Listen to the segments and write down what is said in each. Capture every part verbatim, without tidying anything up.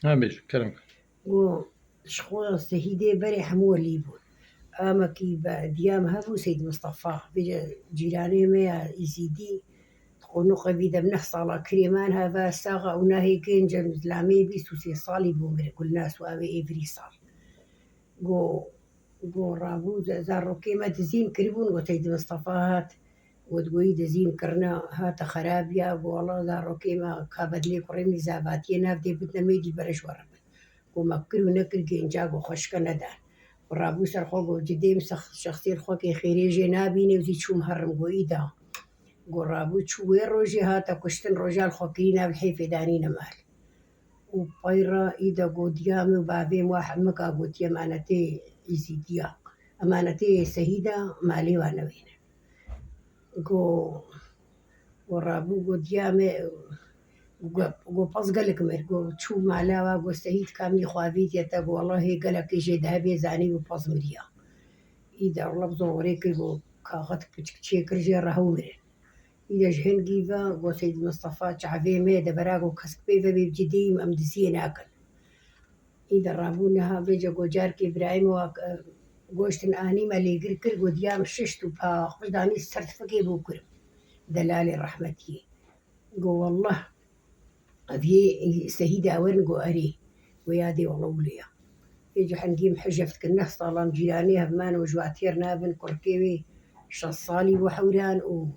Ha, bêje, kerem. Go, ji xwe Sehîdê berê hemû welî bûn. Amekî be diyam hebû Seyd Mistefa. Vêce cîranê me ya Îzîdî, di qonuqe vî de bi neh sala kirêman heve saxa û nahê gênc e, zilamê bîst û sê salî bû mire, Gulnas û ew ê êvirî sal. Go, go rabû, ze-, zarokê me dizîn kiribûn, go Seyd Mistefa hat, go digoyî dizîn kirine, hate xerabiya, go wela zarokê me ka bedlê kurê min zavatiyê nav dê bidine me dî bereş weribin. Go me kir û nekir gênca go xweşke nedan. Go rabû ser xwe go cidêm sex-, şexsiyê xwe kê xêrê jê nabînê û zî çûm herim go îda. Go rabû çû wê rojê hate kuştin roja li xwe kirî nav hêfê danîne mal. Û peyra îda go diya min û bavê min wa hemika gotiye emanetê Îzîdiya. Emanetê Sehîda malê wa newêne. Go, go rabû go diya me, go, go pez gelek mir, go çû mala wa go Sehîd kamî xwavîtiye te, go wela hê gelekê jê dihebê zanî go pez miriya. Îda wela bi zorê kir go kaxet piçik çêkir jê rehew mirin. Îda ji hingî ve go Seyd Mistefa çavê me de bera go kesk pê ve bê cidî em diziyê nakin. Îda rabû niha vêce go carkê birayê min wa, e, goştin anî me lêgir kir, go diyam şişt û paqij danî sertifikê bû kirim. Delalê rehmetiyê. Go wallah, ev yê Sehîda werin go erê. Go yadê wala wile ya. Vêce hingî em hijeft kirin, neh salan cîranê hev man û ji watiyê re nabin, kurkê wê şeş salî bû hewran û,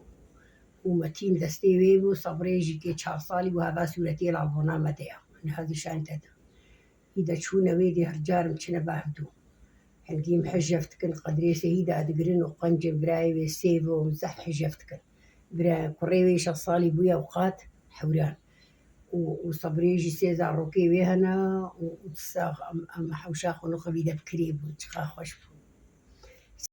û Metîn destê wê bû, Sebrê jî kê çar salî bû, heva sûretê li albona me de ya. Niha zî şan te de. Îda çûne wê dê her carim çine bavdû. Hingî em hijeft dikin, qedrê Sehîda digirin û qencên birayê wê sêv û zehf hijeft dikin. Bira kurê wê şeş salî bûye ewqat hewran. Û, û Sebrê jî sê zarokê wê hene û, û sax em, em hewşa xwe nixwe vî de bi kirê bûn, çiqa xweş bû.